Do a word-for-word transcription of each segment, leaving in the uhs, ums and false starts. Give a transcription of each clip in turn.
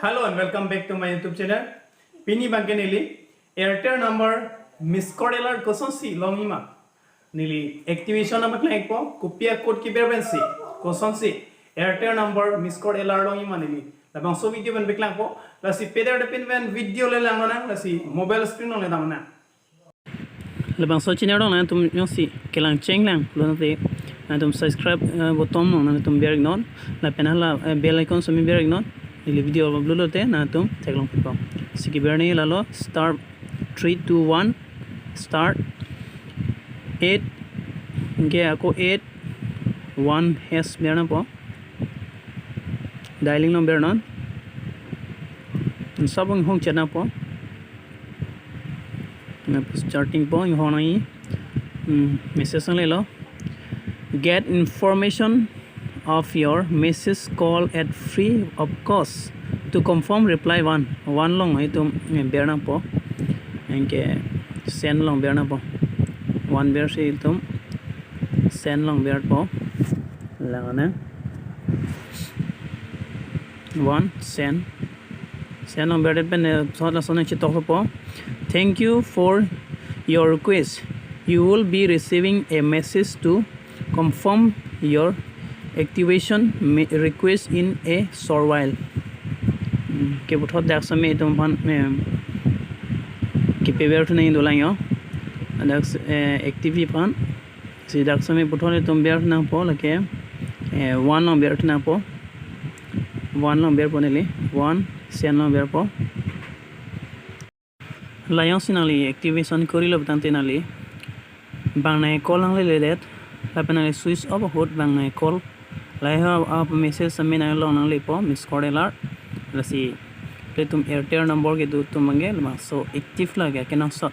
Hello and welcome back to my YouTube channel. Pini abangke neli Airtel number missed call alert kosonsi longji ma, neli activation number klangpo, kopi a-code keber pensi kosonsi Airtel number missed call alert longji ma neli labangso video pen paklangpo. Lasi peder depin pen video le langnang, lasi mobile screen along le damnang. Labangso channel along nangtum jongsi kelang chenglang pulote nangtum subscribe, eh, button along nangtum ber iknon, lapen hala, eh, bell icon sitame ber iknon. Neli video upload lote nangtum theklong pipo. Si keber nangji lalo star three two one star eight, anke ako eight one hash ber nangpo. Dialing along bernon. Sabong hong chat nangpo. Na starting po, inghong nangji. Hmm, message nanglelo. Get information of your message call at free of cost. To confirm, reply one. One along itum, eh, ber nangpo. Anke send along ber nangpo. One bersi itum send along berpo. Lagana. One, send. Send along berdet pen, eh, sot lason nangchetokpo. Thank you for your request. You will be receiving a message to confirm your activation me-, request in a short while. Hmm, keputhot dak sitame itum aphan, eh, kepeber thu nangji dolang jo. Dak, eh, active aphan. Si dak sitame puthot itum ber nangpo lake, eh, one along ber nangpo. One along berpo neli. One, send along berpo. La jongsi nangli activation korilo pu tangte nangli bang nang call nangleledet. Lapen nangli switch off ahut bang nang call. Lahei ho a message sitame nang long nanglepo, missed call alert. Lasi ilitum Airtel number kedo atum abangke labangso active lake kenangsot.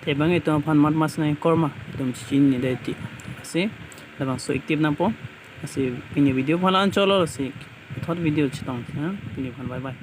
Te abang itum aphan mat mas nang call ma itum chinine dei ti. Lasi labangso active nangpo. Lasi pini video aphan la-an chotlo, lasi third video chetong, ha? Pini aphan bye bye.